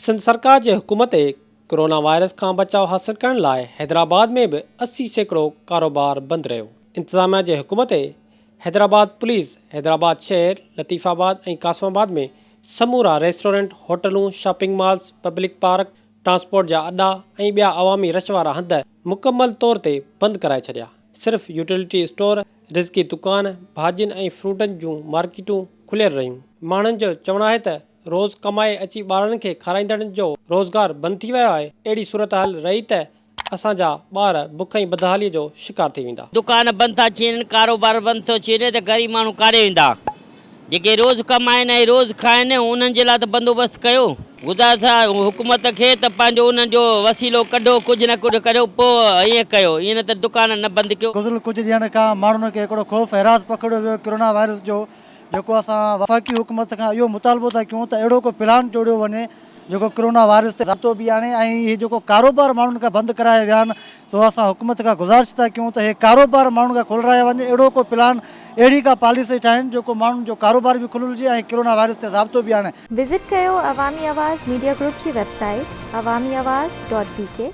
سنڌ سرڪار جي حڪم تي ڪرونا وائرس کان بچاء حاصل ڪرڻ لاء حيدرآباد ۾ به 80% ڪاروبار بند رهيو. انتظاميا جي حڪم تي حيدرآباد پوليس حيدرآباد شهر، لطيف آباد ۽ قاسم آباد ۾ سمورا ريسٽورنٽ، هوٽلون، shopping malls, public park, transport جا اڏا ۽ ٻيا عوامي رش وارا هنڌ مڪمل طور تي بند ڪرائي ڇڏيا. صرف يوٽيلٽي اسٽور، رزقي دڪان، ڀاڄين ۽ فروٽن جون مارڪيٽون کليل رهيون. ماڻهن جو چوڻ آهي ته روز ڪمائي اچي ٻارڙن کي کارائيندڙن جو روزگار بند ٿي ويو آهي، اهڙي صورتحال رهي ته اسان جا ٻار بک ۽ بدحالي جو شڪار ٿي ويندا. دڪان بند ٿا ٿي وڃن، ڪاروبار بند ٿو ٿي وڃي ته غريب ماڻهو ڪاڏي ويندا؟ جيڪي روز ڪمائن ۽ روز کائن انهن جي لاء ته بندوبست ڪيو. گذارش آهي حڪومت کي ته پنهنجو انهن جو وسيلو ڪڍو، ڪجهه نه ڪجهه ڪريو پوء ائين ڪيو، ائين نه ته دڪان نه بند ڪيو. گذريل ڪجهه ڏينهن کان ماڻهن کي هڪڙو خوف هراس پکڙيو ويو ڪرونا وائرس جو، جيڪو اسان وفاقي حڪومت کان اهو مطالبو ٿا ڪيون ته اهڙو ڪو پلان جوڙيو وڃي جيڪو ڪرونا وائرس تي ضابطو به آڻي ۽ هي جيڪو ڪاروبار ماڻهن کان بند ڪرايا ويا آهن سو اسان حڪومت کان گذارش ٿا ڪيون ته هي ڪاروبار ماڻهن کان کولرايا وڃي اهڙو ڪو پلان اهڙي ڪا پاليسي ٺاهين جيڪو ماڻهن جو ڪاروبار به کليل هجي ۽ ڪرونا وائرس تي ضابطو به آڻي. وزٽ ڪيو عوامي آواز ميڊيا گروپ جي website Awami Awaz dot B K.